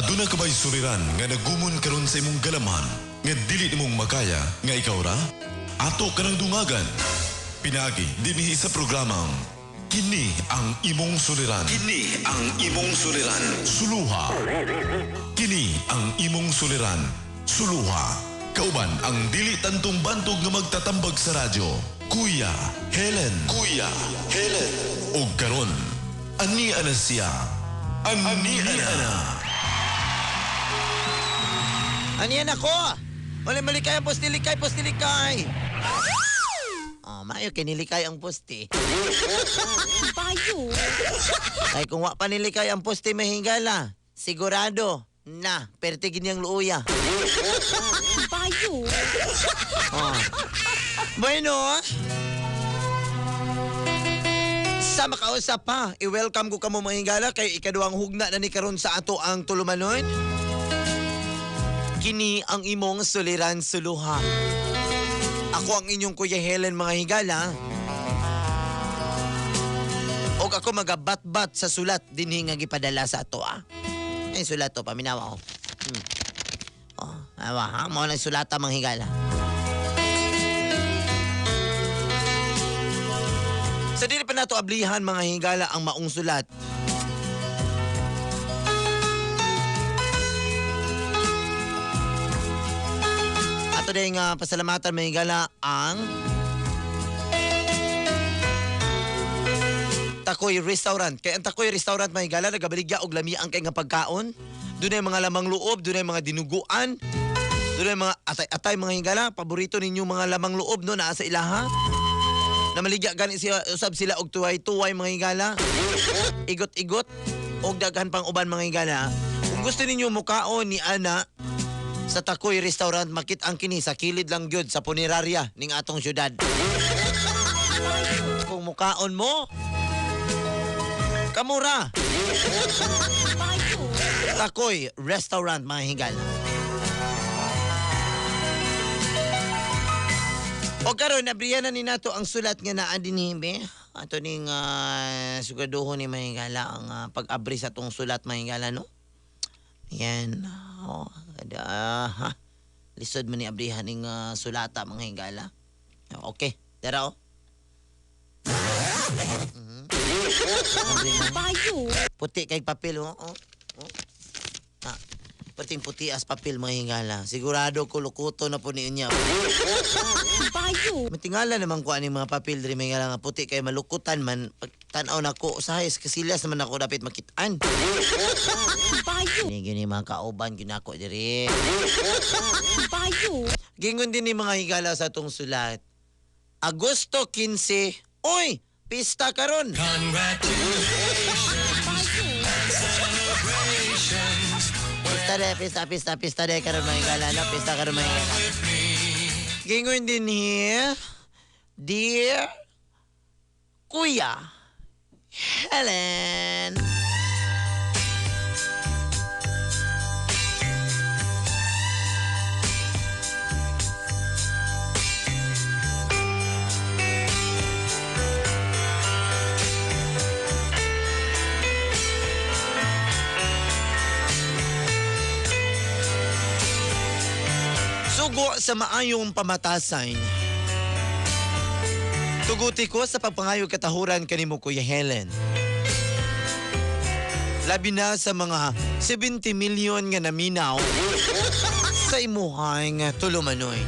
Aduna ka ba'y suliran nga nagumon karon sa imong galamhan nga dili nimong makaya nga ikaw ra? Ato ka ng dungagan. Pinagi dinhi sa programang Kini ang imong suliran. Kini ang imong suliran. Suluha. Kini ang imong suliran. Suluha. Kauban ang dili tantong bantog nga magtatambag sa radyo. Kuya Helen. Kuya Helen. Og karon, ani ana siya. Ani ana. Ano yan ako? Wala malikay ang poste, likay, poste, likay. Oh, maayo kinilikay ang poste. Bayo. Kay kung wa pa nilikay ang poste mahingala, sigurado na pertigin niyang luuya. Bayo. Oh. Bueno, sa makausap pa, i-welcome ko kamo mga hingala kay ikaduhang hugna na ni karon sa ato ang tulumanon. Kini ang imong suliran suluha. Ako ang inyong Kuya Helen, mga higala. Og ako magabat-bat sa sulat dinhi nga gipadala sa ato ah. Ay sulat to paminawa ko. Oh, awa ha, mao na sulata, mga higala. Sa dili pa nato ablihan, mga higala, ang maong sulat. Ato din nga pasalamatan, mga higala, ang Takoy Restaurant. Kay ang Takoy Restaurant, mga higala, nagabaligya og lami ang kay nga pagkaon. Dunay mga lamang loob, dunay mga dinuguan. Dunay mga atay-atay, mga higala, paborito ninyo mga lamang loob no naa sa ilaha. Namaligya gani siya usab sila og tuway-tuway, mga higala. Igot-igot og daghan pang uban, mga higala. Kung gusto ninyo mukaon ni ana sa Takoy Restaurant, makit-ang kini sa kilid lang gyud sa punerarya ning atong syudad. Kung mukaon mo, kamura. Bayo. Takoy Restaurant, mga higala. O karon abrihan na ni nato ang sulat nga naa dinhi be. Ato ning sugaduhon ni mga higala ang pag-abri sa tong sulat, mga higala, no. Yan. Oh, ada, ha. Lisod man ni abrihan ning sulata, mga higala. Okay, dara oh. Abri na. Bayo. Puti kay papel oh. Oh. Ah, puting puti as papel, mga higala. Sigurado ko lukuto na po niya. Bayo. Matingala naman ko ani mga papel diri, mga higala, nga puti kay malukutan man pag tan-aw nako usahay sa kasilyas naman ako dapat makitaan. Bayo. Ni gini mga kauban ginako diri. Bayo. Gingon din ni mga higala sa atong sulat. Agosto 15. Uy, pista karon. Bayo. Pista de, pista, pista, pista de karon, mga higala, no? Pista karon, mga higala. Gingon din ni Dear Kuya Helen. Sugo sa maayong pamatasan. Tuguti ko sa pagpangayo katahuran kanimo, Kuya Helen. Labi na sa mga 70 million nga naminaw sa imuhang tulumanoy.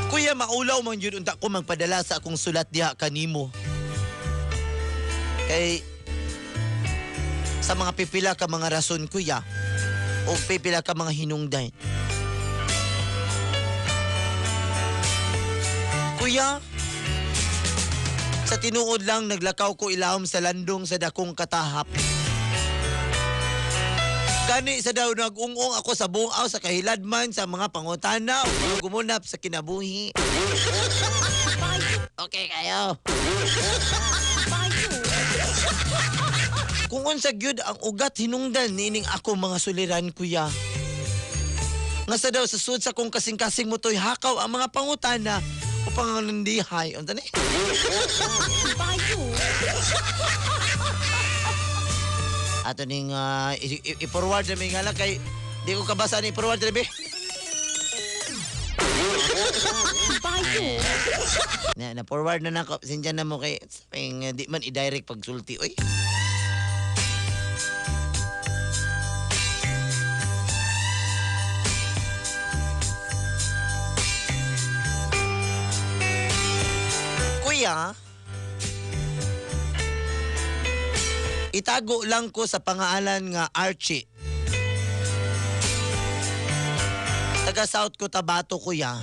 Kuya, maulaw man yun unta ko magpadala sa akong sulat diha kanimo. Kay sa mga pipila ka mga rason, kuya, o pipila ka mga hinungdan. Kuya, sa tinuod lang naglakaw ko ilawom sa landong sa dakong katahap. Gani sa daw nag-ungong ako sa bungaw sa kahiladman sa mga pangutana o mga gumunap sa kinabuhi. Okay kayo. Bayo. Kung unsa gyud ang ugat hinungdan niining ako mga suliran, kuya. Nga sa daw sa sud sa kong kasing-kasing mo to'y hakaw ang mga pangutana o Upang nandihay. Unsa ni? Bayo. Ato ning i-forward na may ngala kay di ko kabasa ni i-forward na be. Bayo. Na forward na nako. Sindyan na mo kay sabing, di man i-direct pagsulti oy. Kuya, itago lang ko sa pangalan nga Archie. Taga South Cotabato, kuya.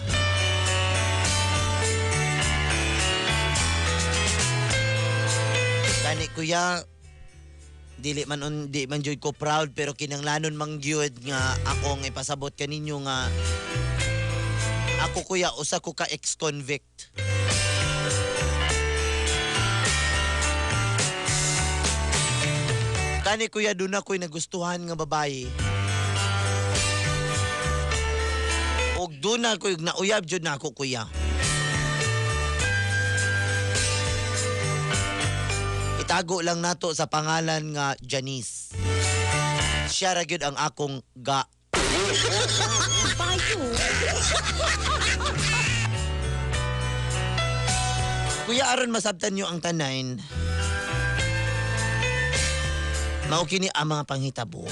Gani kuya, dili man on, di man jud ko proud pero kinanglanon man gyud nga akong ipasabot kaninyo nga ako kuya usa ko ka ex-convict. Kani kuya doon ako'y nagustuhan nga babae. Og doon ako'y nauyab jud na ako kuya. Itago lang nato sa pangalan nga Janice. Siya ra gyud ang akong ga. Bayo. Kuya aron masabtan niyo ang tanan. Mao kini ang mga panghitabo.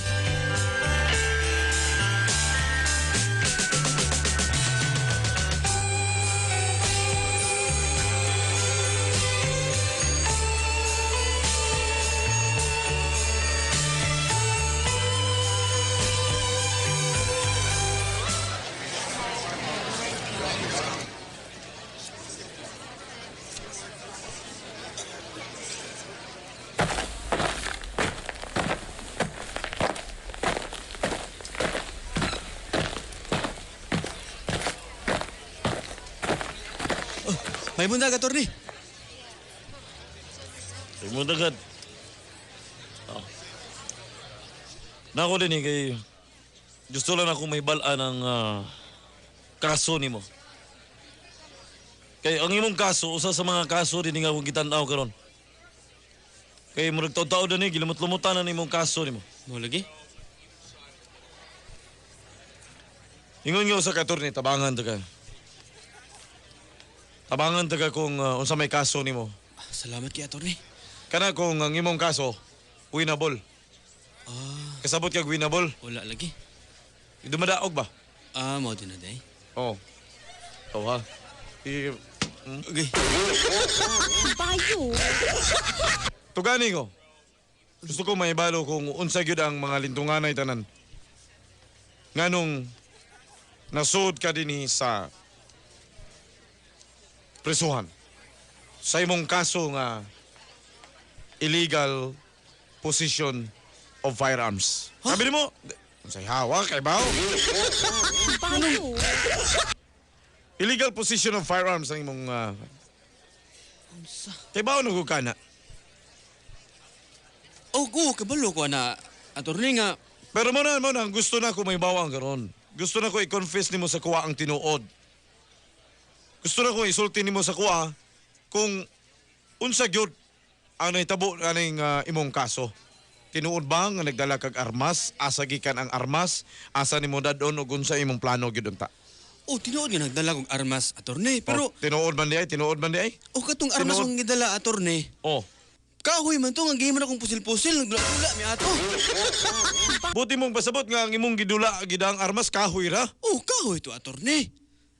May bundag, attorney. May bundag. Ah. Nako din eh, kay gusto lang ako may balaan ang kaso nimo. Kay ang imong kaso, usa sa mga kaso din nga akong gitan-aw karon. Kay murag taud-taud na ni, gilimot-lumutan na nimong kaso nimo. Mo lagi? Ingon nga usa ka attorney, tabangan ta ka. Tabangan ta ka kung unsa may kaso nimo. Salamat kay attorney. Kana kung ang imong kaso, winnable. Kasabot kag winnable. Wala lagi. Dumadaog ba? Mao din na day. Oo. Oh. Ha. Okay. Bayo. Tugani ko. Gusto ko mahibalo kung unsa gyud ang mga lintunganay tanan. Nganong nasud ka dinhi sa presuhan sa imong kaso nga illegal possession of firearms. Huh? Sabi mo, unsay hawak kay bawo? Bayo. Illegal possession of firearms ang imong Unsa? Kay bawo nagug ka na. Oh, go, kabalo ko na attorney nga. Pero mo na, gusto na ko may bawang karon. Gusto na ko i-confess nimo sa kuwa ang tinuod. Gusto na ko isulti nimo sa kuwa kung unsa gyud ang nahitabo aning imong kaso. Tinuod ba nga nagdala kag armas, asa gikan ang armas, asa nimo dadon ug unsa imong plano gyud unta? Oh, tinuod nga nagdala kog armas, attorney. Pero Oh, tinuod man di ay, tinuod man di ay. oh, katong armas tinuod. akong gidala, attorney. Oh. Kahoy man to nga gihimo na kong pusil-pusil, nagdula-dula mi ato. Buti mong pasabot nga ang imong gidula gidang armas kahoy ra. Oh, kahoy to, attorney.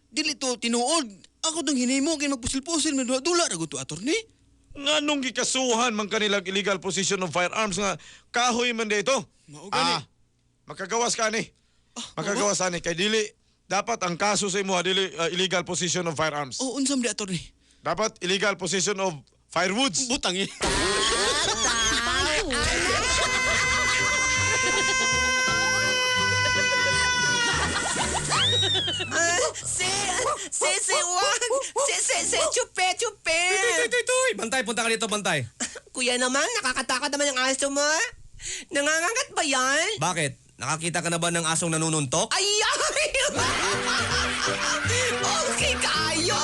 Dili to tinuod. Ako tong hinimo kay magpusil-pusil, magdula-dula ra gud to, attorney. Nganong gikasuhan man kanilang illegal possession of firearms nga kahoy man dito. Mao gani. Makagawas ka ni. Makagawas ani kay dili dapat ang kaso sa imo dili illegal possession of firearms. Oh, unsam di, attorney? Dapat illegal possession of firewoods. Butang eh. Bayo. Si, si, si, wag. Si, si, si, chupe, chupe. Tuy, tuy, tuy! Bantay, punta ka dito, bantay. Kuya naman, nakakatakot naman yung aso mo. Nangangagat ba yan? Bakit? Nakakita ka na ba ng asong nanununtok? Ay, ay! Okay kaayo!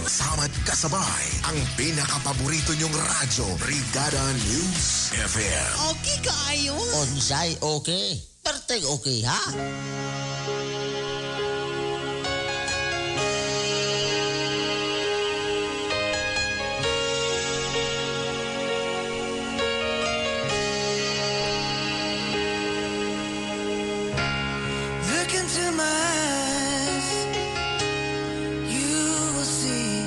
Samad kasabay ang pinakapaborito nyong radyo, Brigada News FM. Okay kaayo! Unsay okay. Perteng okay ha? Look into my eyes, you will see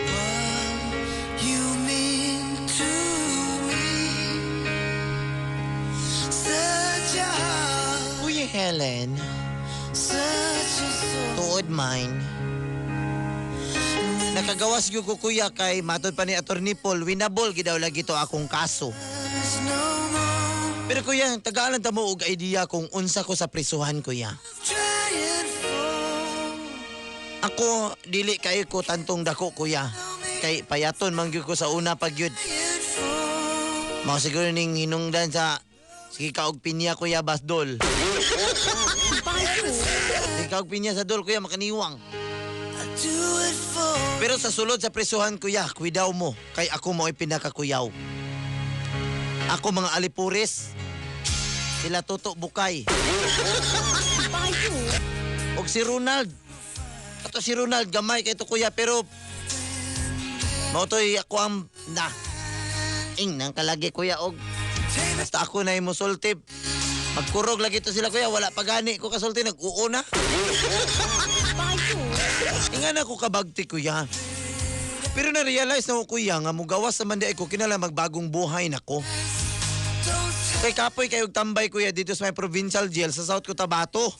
what you mean to me. Such a heart, Kuya Helen, such a soul. tuod mine. Nakagawas gyud ko kuya kay matod pa ni Attorney Paul, winnable gid daw lagi to akong kaso. There's no more Pero kuya, tagaan ta mo og idea kung unsa ko sa prisuhan kuya. trying for. Ako dili kayo ko tantong dako kuya. Kay payaton man gyud ko sa una pag gyud. Trying for. Mao siguro ning hinungdan sa sige ka og pinya kuya basdol. Bayo. Sige ka og pinya sa dol kuya makaniwang. I do it for. Pero sa sulod sa presuhan kuya, kuidaw mo kay ako mo'y pinakakuyaw. Ako mga alipures, sila Toto Bukay. Bayo. Og si Ronald. Ato si Ronald gamay kay to kuya pero mao to'y ako ang na ing nang kalagi kuya og basta ako na musulti. Magkurog lagi to sila kuya, wala pa gani ko kasulti nag-uo na. Bayo. Inga na ko kabagti kuya. Pero na-realize na ko kuya nga mugawas sa man di ay ko kinala magbagong buhay nako. Kay kapoy kayog tambay kuya dito sa may provincial jail sa South Cotabato.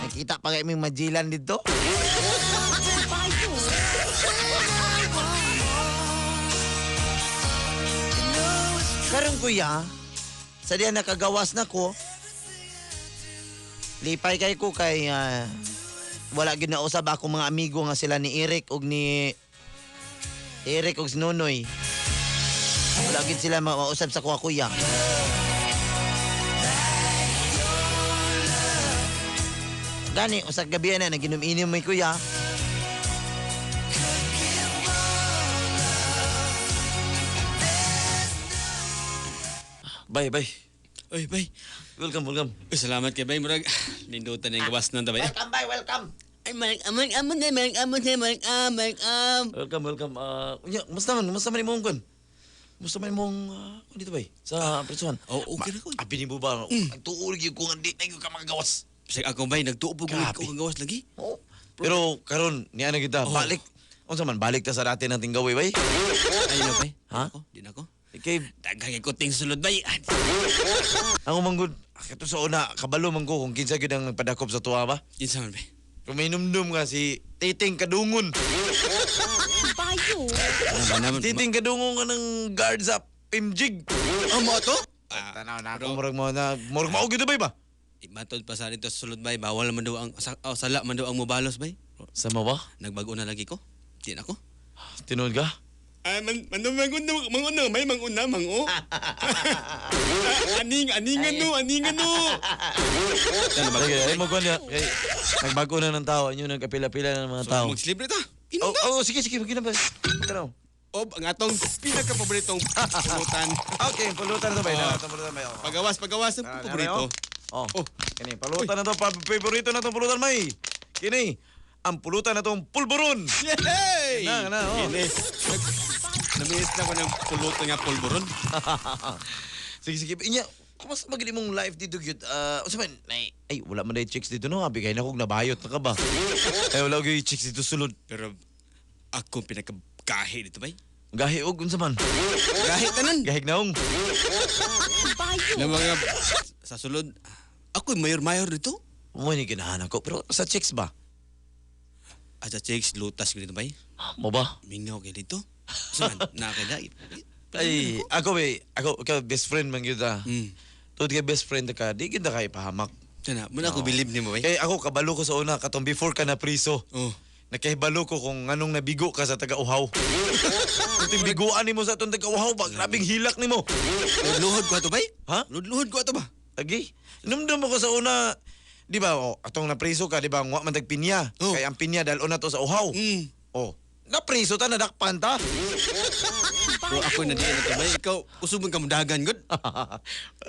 Nakita pa kayo may majilan dito. Bayo. Karon kuya, sa diya nakagawas na ko, lipay kay ko kay wala gyud nausab ako mga amigo nga sila ni Eric og ni Eric og si Nonoy. Wala gyud sila mausab sa kuha kuya. Gani, usag gabi na naginom-inom may kuya. Bye, bye. Oy, bay. Welcome, welcome. Uy, salamat kay bay. Murag, nindutan na yung gawas ng tabay. Welcome, bye, welcome. Ay, marag, amon, amon, marag, amon, marag, marag, am. Welcome, welcome. Unya, kumusta man imong kun? Kumusta man imong kun dito bay? Sa prisuhan. Oh, okay na ko. Abi nimo ba? Ang tuol gyud ko nga di na gyud ka makagawas. Bisag ako bay, nagtuo po Grabe. ko kang gawas lagi. Oo. Pero karon niya na kita Oh. balik. Unsa man balik ta sa dati nating gawin bay? Ay, na bay. Ha? Ako, di na ako. Kay Daghang ikuting sulod bay. ako manggod kato sa una kabalo man ko kung kinsa gyud ang nagpadakop sa tuwa ba. Kinsa man bay? Kung may numdum nga si Titing Kadungon. Bayo. Ano ba naman? Titing Kadungon nga ng guard sa PIMJIG. Oh, mo to? Tanaw na ako murag mo na murag mao gyud bay ba? Matod pa sa dito sa sulod bay, bawal man daw ang oh, sala man daw ang mobalos bay. Sa mo ba? Nagbago na lagi ko. Di na ako. Tinuod ka? Ay, man, man, manguna, manguna, may manguna, mango. Aning, aning ano, aning ano. Sige, ay mo niya. Kay nagbago na ng tao, inyo nagkapila-pila ng mga tao. So, mag-celebrate ta. Oh, oh, sige, sige, magina ba? Magkano? Ob, ang atong pinakapaboritong pulutan. Okay, pulutan na to ba? Oh. Pulutan ba? Pagawas, pagawas, ang paborito. Oh. Kini, pulutan na to, paborito na to pulutan may. Kini, ang pulutan na tong pulburon. Yay! Na, na, oh. Kini. Namiss na ko ng pulutan nga pulburon. Sige, sige. Inya, kumusta ba gid imong life dito gyud? Unsa man ay, ay wala man day chicks dito no. Abi kay na kog nabayot na ka ba? Ay wala gyud chicks dito sulod. Pero ako pinakagahi dito bay. Gahi og unsa man? Gahi tanan. Gahig naong. Bayo. Na mga sa sulod, ako mayor-mayor dito. Mo ni ganahan ako pero sa chicks ba? Ah, sa chicks, lutas ko dito bay. Mo ba? Mingaw kay dito. Saan? Na kay da. Ay, ako ba, ako ka best friend man gyud ah. Mm. Tuod kay best friend ka, di gyud na kay pahamak. Sana, muna ako believe nimo bay. Kay ako kabalo ko sa una katong before ka na priso. Oh. Nakahibalo ko kung anong nabigo ka sa taga-uhaw. Kung biguan nimo sa atong taga-uhaw ba, grabing hilak nimo. Luhod ko ato bay? Ha? Luhod ko ato ba? Agi. Numdum ako sa una, di ba, oh, atong napriso ka, di ba, wa man tag pinya. Oh. Kay ang pinya dalon na to sa uhaw. Oh, napriso ta, nadakpan ta. Bro, ako na diyan ato bay. Ikaw, usog man ka mo dagan gud.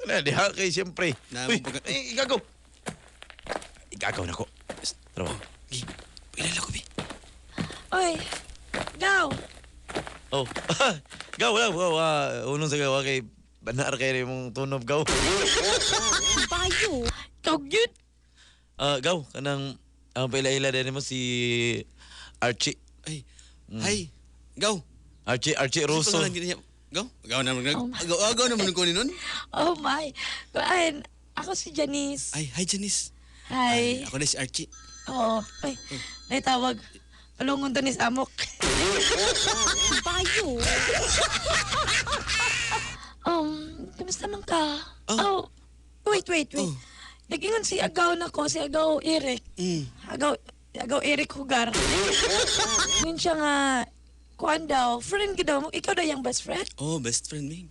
Na, diha kay siyempre. Na, Uy, pagka- eh, igagaw. Igagaw na ko. Tara. Oh, gi. Pakilala ko, bi. Oy, gaw. Oh. Gaw, wala, gaw. Unong sa gawa kay banar kay mong tunob gaw. Bayo. Ikaw gyud. Ah, gaw, kanang ang paila-ila din mo si Archie. Ay, hi. Gaw. Archie, Archie Russo. Pangalan gid niya? Gaw? Gaw na man. Oh my. Gaw, gaw naman ko ni nun. Oh my. Kuan, ako si Janice. Ay, hi Janice. Hi. Ako na si Archie. Oo. Ay, naitawag. Palungon to ni Samok. Bayo. Kamusta man ka? Oh. Wait, wait, wait. Oh. Nag-ingon si Agaw na ko, si Agaw Eric. Agaw, Agaw Eric Hugar. Yun siya nga, kuan daw, friend ka daw. Ikaw daw yung best friend? Oh, best friend me.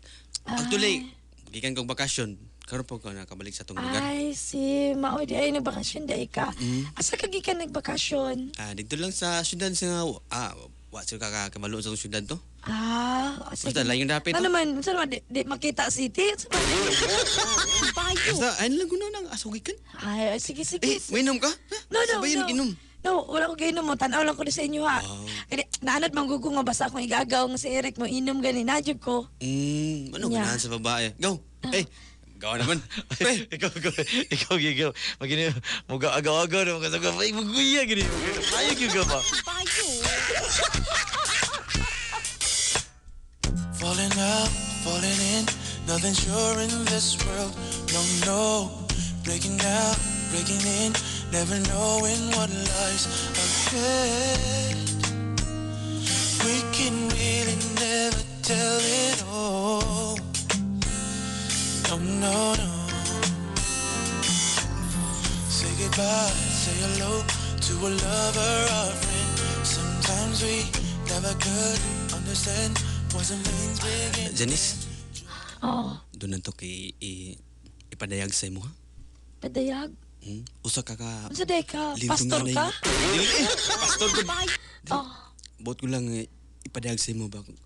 Actually, gikan kong bakasyon. Karon po ko nakabalik sa atong lugar. Ay, si Mao di ay nagbakasyon di ay ka. Asa ka gikan nagbakasyon? Ah, dito lang sa syudad sa wa sila kakabalo sa atong syudad to. Ah, sige. Basta lang yung dapit, Ano oh. man, saan man, di makita city? Saan man? Bayo. Basta ayun lang guna nang asugikan. Ay, ay, sige, sige. Eh, may inom ka? Ha? No, no, Sabayin no. inom. No, wala ko gainom mo. Tanaw lang ko sa inyo, ha. Oh. Kaya, naanad manggugo nga basta akong igagaw nga si Eric mo inom gani. Nagyod ko. Ano Yeah. ganahan sa babae? Go. Eh, gawa naman. Eh, Ikaw, ikaw, ikaw, ikaw. Magini, muga agaw-agaw na mga kasagaw. Ay, maguya, gini. Ayaw, gyud ka ba? Bayo. Falling out, falling in, nothing sure in this world. No, no, breaking out, breaking in, never knowing what lies ahead. We can really never tell it all. No, no, no. Say goodbye, say hello to a lover or a friend. Sometimes we never could understand why some things begin. Janice, Oh, doon na to kay ipadayag sa imo ha. padayag. Usa ka ka Unsa day ka? lintong Pastor nganay. ka? Dili eh, pastor ko. Bayo. Oh, Buot ko lang eh, ipadayag sa imo ba kung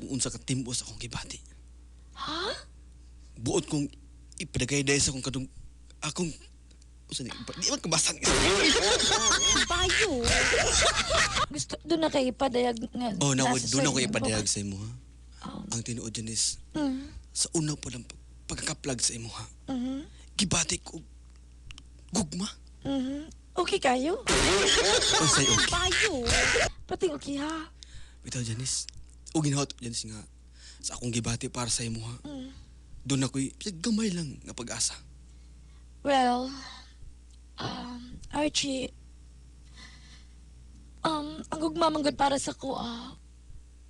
unsa ka timbos akong gibati. Ha? Buot kong ipadagay-day sa akong kadung akong usa ni di man kabasan. Bayo. Gusto, doon na kay ipadayag nga. Oh, na nasa doon ako sa inyo. ipadayag sa imo ha. Ang tinuod Janice, sa una pa lang pagkakaplag sa imo ha. Gibati ko gugma. Okay kayo? Unsay okay. Bayo. Pating okay ha? Bitaw Janice, o ginhot Janice nga sa akong gibati para sa imo ha. Doon ako'y bisag gamay lang nga pag-asa. Well, Archie, ang gugma man gud para sa ko,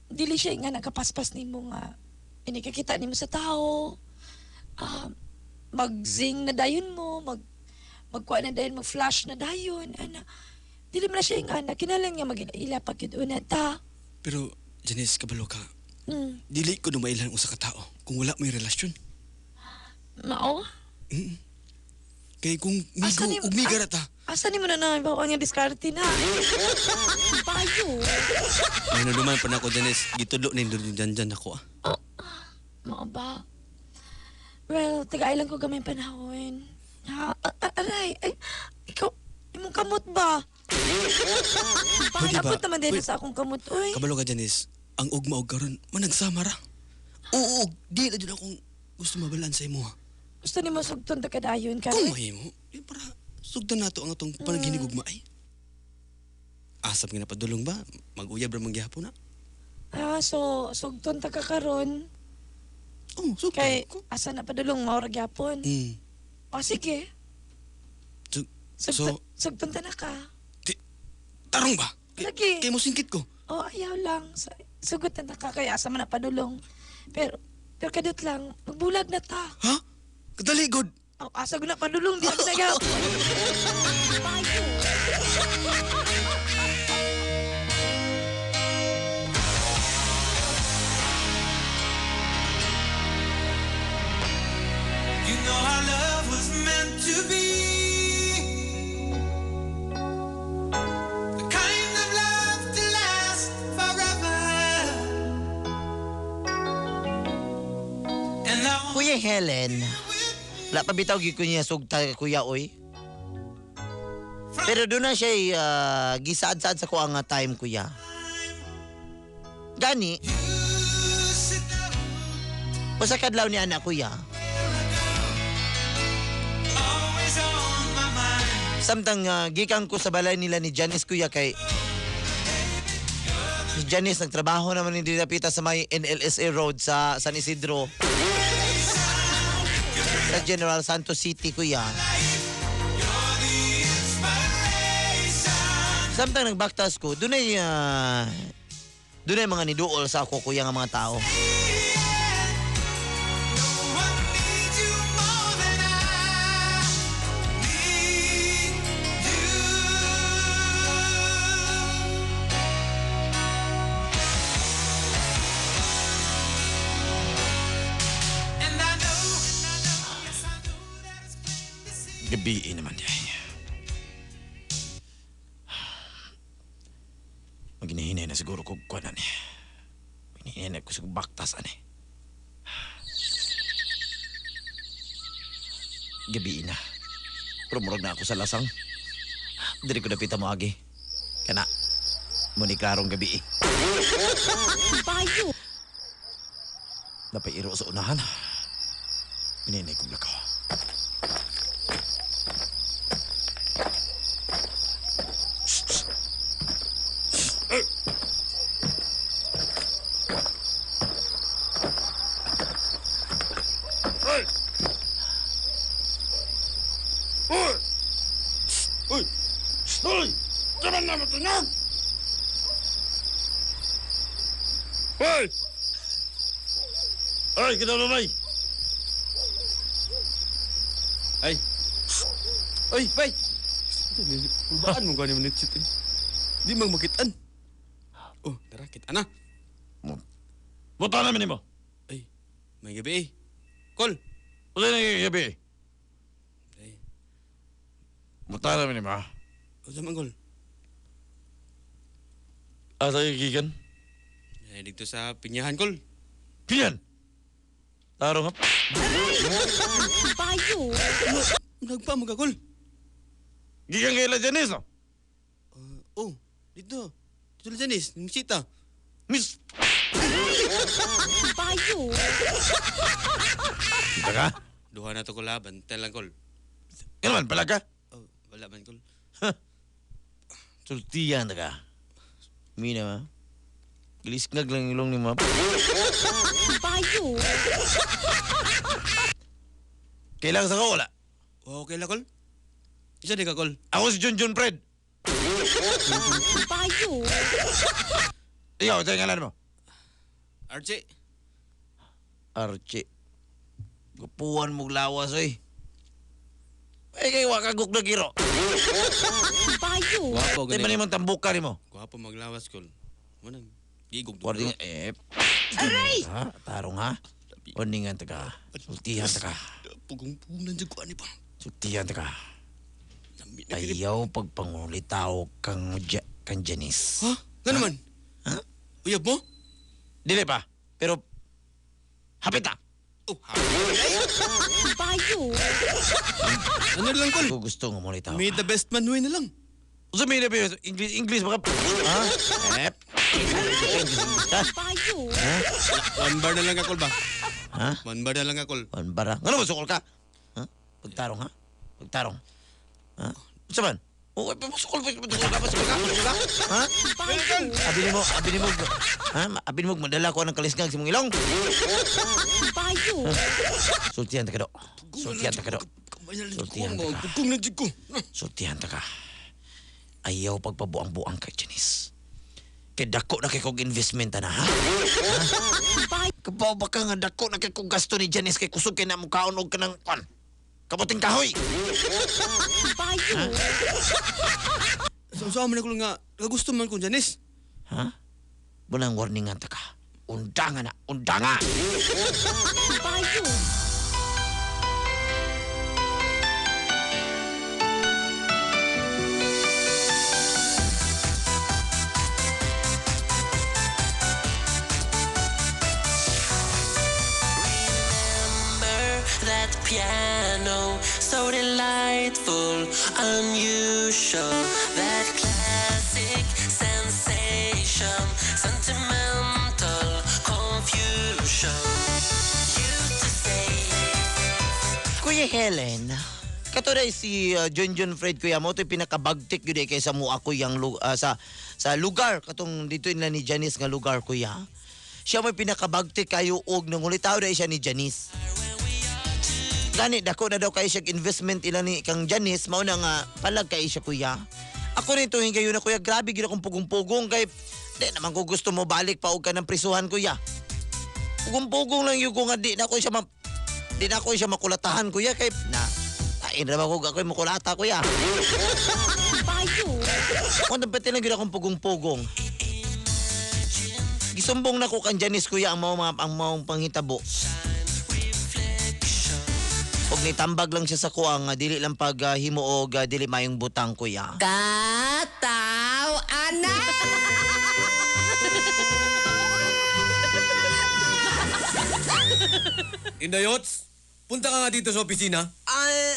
dili siya nga nakapaspas nimo nga inikakita nimo sa tao, mag-zing na dayon mo, magkuha na dayon, mag-flash na dayon, ana. Dili man na siya nga na kinahanglan nga mag-ila pag yun una ta. Pero Janice, kabalo ka. Dili ko dumailan usa ka tao kung wala mo'y relasyon. Mao? Kay kung Asa migo ni- ug miga ra ta. Asa nimo na na ibaw ang diskarte na? Bayo. Ano naman pa nako Janice, gitudlo ni dyan dyan ako ah. Mao ba? Well, taga-ilang ko gamay panahon. Ha? Aray, ay, ikaw, imong kamot ba? Pwede ba? Abot naman din Pwede- sa akong kamot, uy. Kabalo ka Janice, ang ugma og karon managsama ra. Oo, og di na jud akong gusto mabalaan sa imo ha. Gusto nimo sugton ta kadayon ka. Kung mahimo, di para sugdan nato ang atong panaginigugma ay. Asap nga napadulong ba? Mag-uyab ra man gihapon na. Ah, so sugton ta ka karon Oh, sugdan kay ko. asa na padulong mao ra gyapon. O sige, So, sugton, so sugton ta na ka. tarong ba? Lagi. Kay mo singkit ko. Oh, ayaw lang. Sugot na ta ka kay asa man na padulong. Pero pero kadot lang, magbulag na ta. Ha? Kadali god. Oh, asa gud na padulong di na gyapon. Bayo. know our love was meant to be. The kind of love to last forever. And I want Kuya Helen, wala pa bitaw gyud ko niya sugta kuya oy. Pero doon na siya gisaad-saad sa ko ang time kuya. Gani, usa kadlaw ni anak kuya. always on my mind. Samtang gikan ko sa balay nila ni Janice kuya kay si Janice nagtrabaho naman ni Dapita sa may NLSA Road sa San Isidro. Sa General Santos City kuya. Samtang nagbaktas ko, dunay dunay mga niduol sa ako kuya nga mga tao. Need you more than I need you. And I know, yes, I know that it's plain to see. Gabi naman di ay. Maginahinay na siguro ko kuan ani. Maginahinay na ko sa baktas ani. Gabi na. Pero murag na ako sa lasang. Diri ko dapita mo agi. Kana mo ni klarong gabi. Bayo. Napay iro sa unahan. Minahinay kong lakaw. Uy! Uy! Uy! Uy! Tara na matunog! Uy! Ay, kita na bay. Ay! Uy, bay! Pulbaan mo gani manit eh. Di mag makitaan. Oh, tara, kita na. Buta naman nimo. Ay, may gabi eh. Kol! Wala na yung gabi. Ay. Buta naman nimo. ah. O, man, Kol. Asa yung gigan? Ay, dito sa pinyahan, Kol. Piyan! Tarong ha? Bayo. Nagpa mo ka, Kol. Gikan kay La Janice, no? Oh, dito. Dito la Janice, misita. Miss! Bayo. Kita ka? Duha na to ko laban, lang, Kol. Ano man, pala ka? Oh, wala man, Kol. Sultiyan ta ka. Mina ma. Gilisngag lang ilong ni ma. Bayo. Kailangan sa ko, wala. Okay la, Kol. Isa di ka, Kol. Ako si John John Fred. Bayo. Ikaw, ito yung ngalan mo. Archie. Archie. Gupuan mong lawas, oy. Ay, kay wakagok na giro. Bayo. Gwapo, Di ba gani. nimong tambuka nimo? Gwapo maglawas, Kol. Manang, gigog. Warning, eh. Aray! Ha? Tarong ha? Warningan ta ka. Sultihan ta ka. Pugong-punan dyan ko, ani pa. Sultihan ta ka. Ayaw pagpangulitaw kang, kang Janice. Ha? Nga naman? Ha? Uyab mo? Dili pa. Pero, hapit na. Oh, ha? Bayo. Ano lang, Kol? Kung gusto nga mulitaw. May the best man win na lang. Unsa may na English, English baka. Ha? Eh. English, English, ha? Bayo. Ha? One bar na lang ka, Kol ba? Ha? One bar na lang ka, Kol. One bar, ha? Ngano mo sukol ka? Ha? Pagtarong, ha? Pagtarong. Ha? Unsa man? Oh, sukol, sukol ka, sukol ka, sukol ka. Ha? Abi nimo, abi nimo. Ha? Abi nimo madala ko ng kalisngag sa imong ilong. Bayo. Sultihan ta ka do. Sultihan ta ka do. Sultihan ta ka. Pugong na dyan ko. Sultihan ta ka. Ayaw pagpabuang-buang kay Janice. Kay dako na kay kog investment na, ha? Ha? Kabaw ba ka nga dako na kay kog gasto ni Janice kay kusog kay na mukaon og kanang kwan. Kabuting kahoy. Bayo. Sa man ako nga, kagusto man ko, Janice. Ha? Bunang warningan ta ka. Undanga na, undanga. Bayo. Delightful, unusual, that classic sensation, sentimental confusion. Used to say. Kuya Helen, katuray si John John Fred kuya mo to'y pinakabagtik yun eh kaysa mo ako yung sa lugar katong dito nila ni Janice nga lugar kuya. Siya mo'y pinakabagtik kayo og nangulitaw dahil siya ni Janice. Gani dako na daw kayo siya investment ila ni kang Janice mao na nga palag kayo siya kuya. Ako rin tuwing kayo na kuya, grabe gid akong pugong-pugong kay di naman ko gusto mo balik pa og ka ng prisuhan kuya. Pugong-pugong lang yun ko nga di na ko siya di na ko siya makulatahan kuya kay na tain ra ba ko ako'y makulata kuya. Bayo. Kung pati lang gyud akong pugong-pugong. Gisumbong na ko kan Janice kuya ang mao ang maong panghitabo. Og nitambag lang siya sa kuha nga dili lang pag himo og dili mayong butang kuya. Kataw anak! Indayots, punta ka nga dito sa opisina.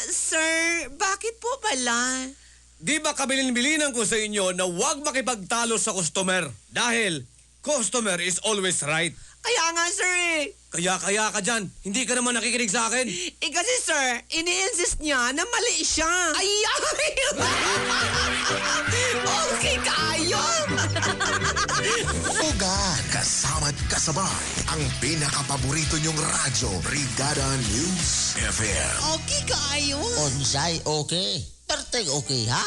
Sir, bakit po pala? Di ba kabilin-bilinan ko sa inyo na huwag makipagtalo sa customer? Dahil customer is always right. Kaya nga, sir eh. Kaya-kaya ka dyan. Hindi ka naman nakikinig sa akin. Eh kasi, sir, ini-insist niya na mali siya. Ay, ay! Okay kayo! Ugan, kasama't kasabay ang pinakapaborito niyong radyo, Brigada News FM. Okay kayo! Unsay okay. Perteng okay ha.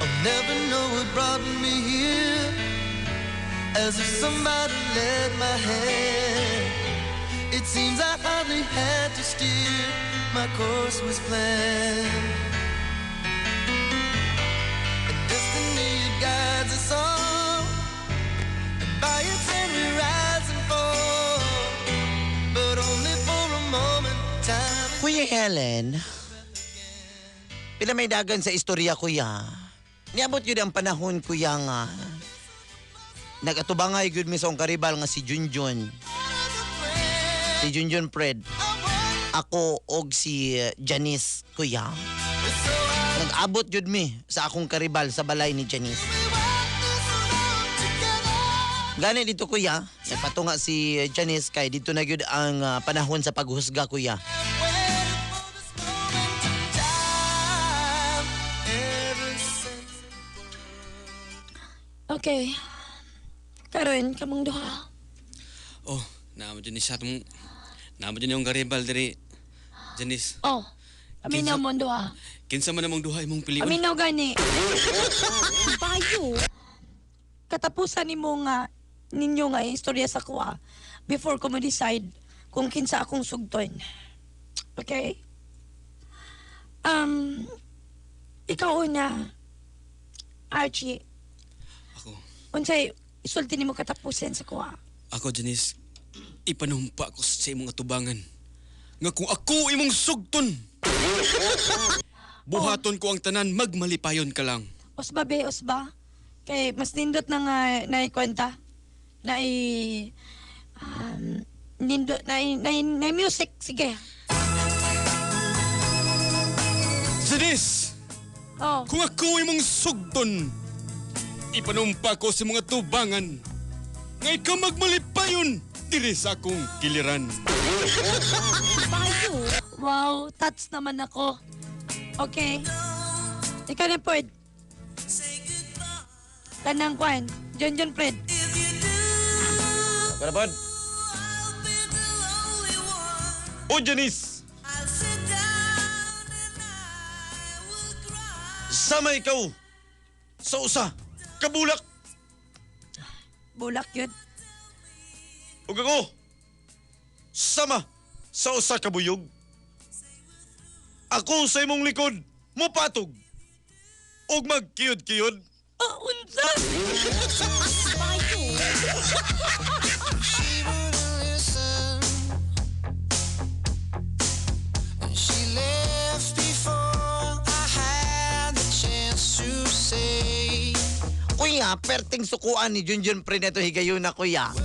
I'll never know what brought me here. As if somebody led my hand. It seems I hardly had to steer. My course was planned. And destiny it guides us all. And by its hand we rise and fall. But only for a moment. Time. Kuya Helen, pila may dagan sa istorya kuya. Niabot yun ang panahon kuya nga. Nagatubangay gyud mi sa akong karibal nga si Junjun. Si Junjun Fred. Ako og si Janice kuya. Nag-abot gyud mi sa akong karibal sa balay ni Janice. Gani dito kuya, nagpatunga si Janice kay dito na gyud ang panahon sa paghusga kuya. Okay. Karon kamong duha. Oh, naamo dyan ni siya tong... Naamo dyan yung garibal diri. Janice, Oh. Aminaw mo ang duha. kinsa man namang duha imong piliun? Aminaw gani. Bayo. Katapusan nimo nga ninyo nga istorya sa kuha before ko mo-decide kung kinsa akong sugton. Okay? Ikaw una, Archie. Ako. Unsay isulti nimo katapusan sa kuha? Ako, Janice, ipanumpa ko sa imong atubangan. Nga kung ako imong sugton, buhaton ko ang tanan, magmalipayon ka lang. Osba be, osba. Kay mas nindot na nga naikwenta. Nai nindot na na, na music sige. Janice! Oh. Kung ako imong sugton, ipanumpa ko sa mga tubangan. Nga ikaw magmalipayon, diri sa akong giliran. Bayo. Wow, touch naman ako. Okay. Ikaw na, Fred. Tanang kwan. John John Fred. Ako na, Pod. O, Janice! Sama ikaw sa usa kabulak. Bulak yun. Ug ako sama sa usa kabuyog. Ako sa imong likod mopatog ug magkiyod-kiyod. Ah, unsa? Bayo. She wouldn't listen. And she left before I had Kuya, perting sukuan ni Junjun pre neto higayon na kuya.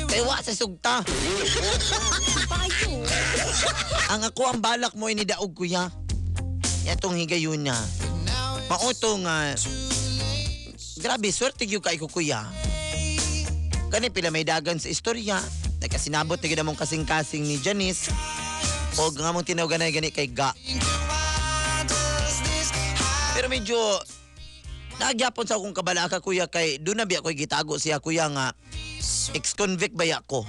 Kay wa sa sugta. Ang ako ang balak mo inidaog kuya. Yatong higayon na. Mauto nga grabe swerte gyud kay ko kuya. Kani pila may dagan sa istorya. Nagkasinabot na gyud among kasing-kasing ni Janice. O nga mong tinawaganay gani kay Ga. Pero medyo nagyapon sa akong kabalaka kuya kay doon na biya ko'y gitago siya kuya nga ex-convict ba ko.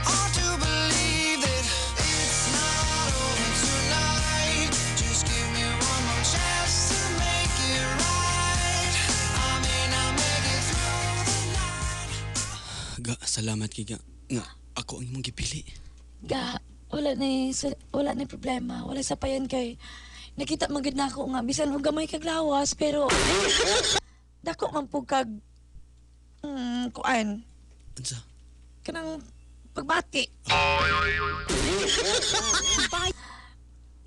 Hard to believe that it's not over tonight. Just give me one more chance to make it right. I may not make it through the night. Ga, salamat kay ga. Nga, ako ang imong gipili. Ga, wala na problema. Wala sa payan kay nakita man gid nako nga bisan og gamay kag lawas pero dako man pug kag kuan. Unsa? Kanang pagbati.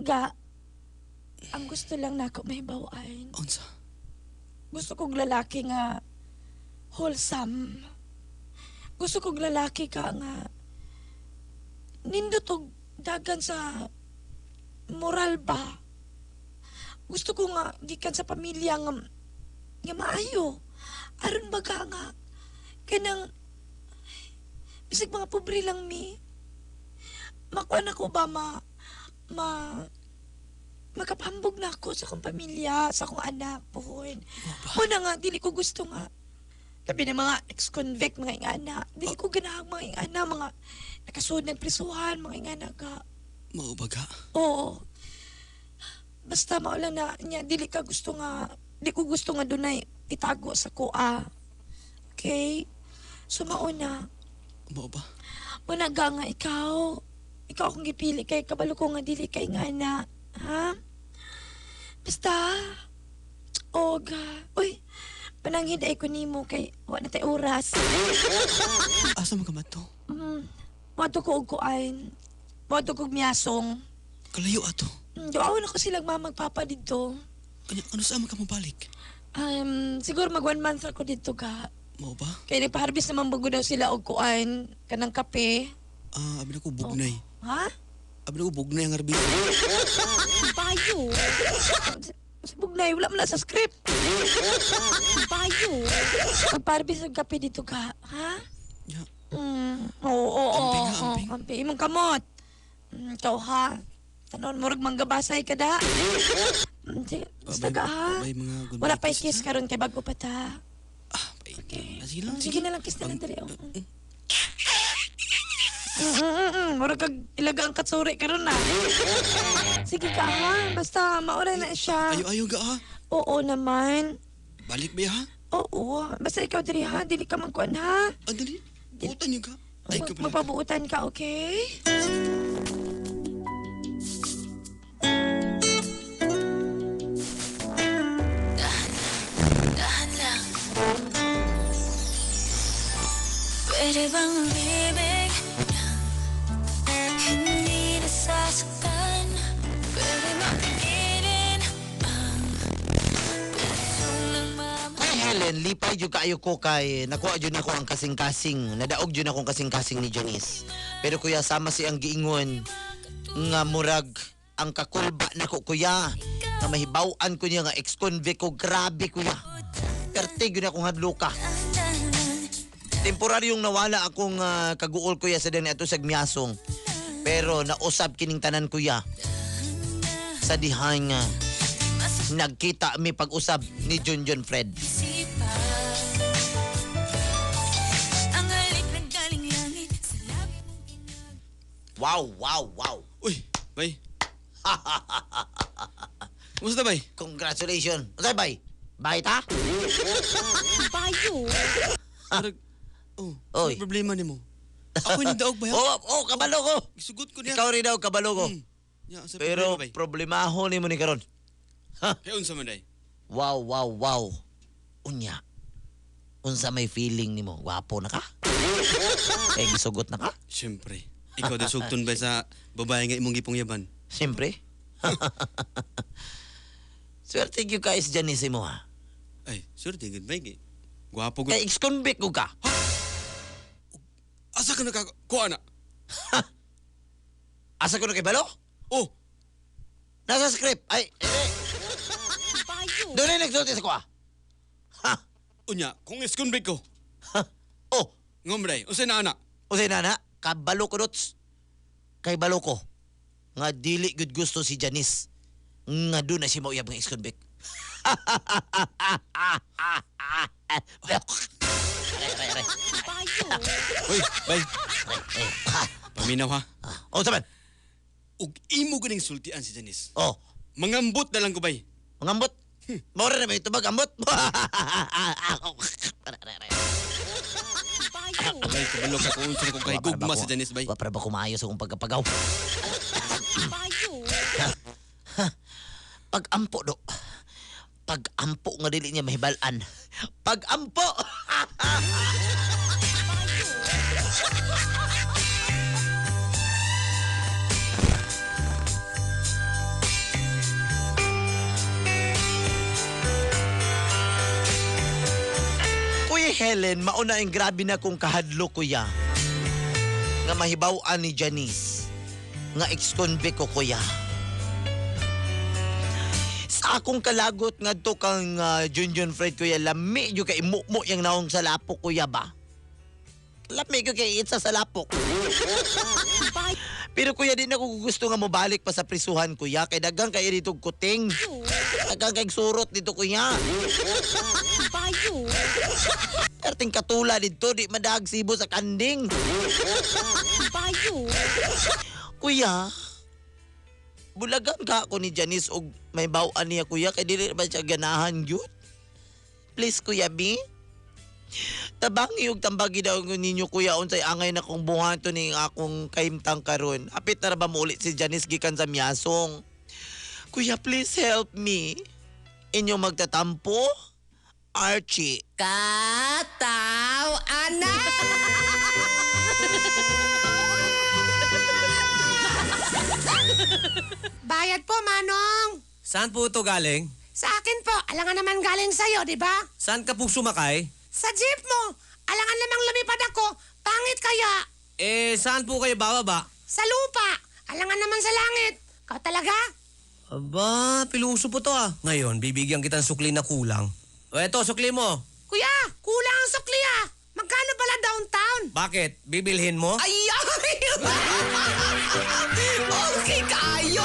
Ga, ang gusto lang nako mahibaw-an. Unsa? Gusto kong lalaki nga wholesome. Gusto kong lalaki ka nga nindot og dagan sa moral ba. Gusto ko nga gikan sa pamilya nga nga maayo. Aron baga nga kanang bisag mga pobre lang mi. Makuha na ko ba ma ma makapambog na ako sa akong pamilya, sa akong anak, puhon. Una nga, dili ko gusto nga. Labi na mga ex-convict, mga ingana. Dili ko ganahang mga ingana, mga nakasud ng prisuhan, mga ingana ka. Mao ba ga? Oo. Basta mao lang na niya, dili ka gusto nga, di ko gusto nga dunay itago sa kuha. Okay? So mauna. Mao ba? Muna ga nga ikaw. Ikaw akong gipili kay kabalo ko nga dili kay nga na. Ha? Basta. Oga. Uy, pananghid ay ko nimo kay wa na tay oras. Asa man ka mato? Wato ko og kuan. Wato ko og miyasong. Kalayo ato. Duawan ako silang mama magpapa dito. Kanya ano sa man ka mabalik? Siguro mag 1 month ako dito ka. Mao ba? Kay nagpa-harvest naman bago daw sila og kuan kanang kape. Ah, abi na ko bugnay. Oh. Ha? Abi na ko bugnay ang harvest. Bayo. Sa bugnay, wala man na sa script. Bayo. Magpa-harvest og kape dito ka, ha? Ya. Oo, oo, Amping, oo, ha, amping. amping. Imong kamot. Ikaw ha. Tanon, murag manggabasay ka da. Sige, basta ka ha. Bye, mga good Wala night pa'y kiss, kiss karon kay bago pa ta. Ah, bye. Okay. Ah, sige lang. Sige na lang, kiss na lang dali. Oh. Murag kag ilaga ang katsuri karon na. Sige ka ha, basta maura na siya. Ayo, ayo ga ha. Oo naman. Balik ba ha? Oo, basta ikaw diri ha, dili ka magkuan ha. Ah, dali. Buutan niyo ka. Ay, ka pala. Magpabuutan ka, okay? Dahan lang. Pwede bang umibig nang hindi nasasaktan? Pwede bang pigilin ang pusong nagmamahal? Kuya Helen, lipay jud kaayo ko kay nakuha jud nako ang kasing-kasing. Nadaog jud akong kasing-kasing ni Janice. Pero kuya, sama si ang giingon nga murag ang kakulba nako kuya. Nga mahibaw-an ko niya nga ex-convict ko. Grabe kuya. Perte gyud akong hadloka. Temporaryong nawala akong kaguol kuya sa dani ato sa Gmiasong. Pero nausab kining tanan kuya. Sa dihang nagkita mi pag-usab ni Junjun Fred. Ang halik na galing langit sa labi mong Wow, wow, wow. Uy, bay. Kumusta bay? Congratulations. Unsay bay? Bay ta? Bayo. Murag, oh, Oy. ano problema nimo? Ako yung nagdaog ba? Oh, oh, kabalo ko. Gisugot ko niya. Ikaw rin daw kabalo ko. Ya, sa Pero problema, bay? problemaho nimo ni karon. Kay unsa man day? Wow, wow, wow. Unya. Unsa may feeling nimo? Gwapo na ka? Eh, gisugot na ka? Siyempre. Ikaw din sugton ba sa babae nga imong gipongyaban? Siyempre. Swerte gyud ka is Janice mo ha. Ay, Swerte gud bay. Kay Gwapo gud. Kay ex-convict ko ka. Asa ka nakakuha na? Asa ko na kay balo? Oh. Nasa script. Ay, eh. Doon na nagsulti sa kuha. Unya, kung ex-convict ko. Oh. Ngombre, unsay na ana? Unsay na ana? Kabalo ko dots. Kay balo ko. Nga dili gud gusto si Janice. Nga doon na si mauyab nga ex-convict. Aray, aray, aray. Uy, bay. Paminaw ha. Oh, saban. Ug imo ganing sultian si Janice. Oh. Mangambot na lang ko bay. Mangambot? Maura na may tubag ambot. Bay, kabalo ka kung unsa ko kay gugma si Janice bay. Wa para ba kumaayos akong pagkapagaw? Pag-ampo do. Pag-ampo nga dili niya mahibal-an. Pag-ampo! Kuya Helen, mauna ang grabe na kong kahadlo, kuya. Nga mahibaw-an ni Janice. Nga ex-convict ko, kuya. Sa akong kalagot ngadto kang Junjun Fred, kuya, lami yung kay imumo yung naong sa lapok, kuya ba? Lami ko kay itsa sa lapok. Pero kuya, di na ko gusto nga mobalik pa sa prisuhan, kuya. Kay dagang kayo dito kuting. Dagang kay surot dito, kuya. Perting katula dito, di madagsibo sa kanding. Kuya, bulagan ka ako ni Janice og may bawaan niya, kuya. Kay dili ba siya ganahan yun? Please, Kuya B. Tabangi og tambagi daw ninyo kuya unsay angay na kong buhaton ning akong kahimtang karon. Apit na ra ba mo ulit si Janice gikan sa Miasong? Kuya, please help me. Inyong magtatampo, Archie. Kataw anak! Bayad po, Manong. Saan po ito galing? Sa akin po, alangan naman galing sa'yo, di ba? Saan ka po sumakay? Sa jeep mo, alangan namang lumipad ako. Pangit kaya. Eh, saan po kayo bababa? Sa lupa, alangan naman sa langit. Ikaw talaga? Aba, piluso po to ah. Ngayon, bibigyan kitang sukli na kulang. O eto, sukli mo. Kuya, kulang ang sukli ah. Magkano pala downtown? Bakit? Bibilhin mo? Ay! Okay kayo!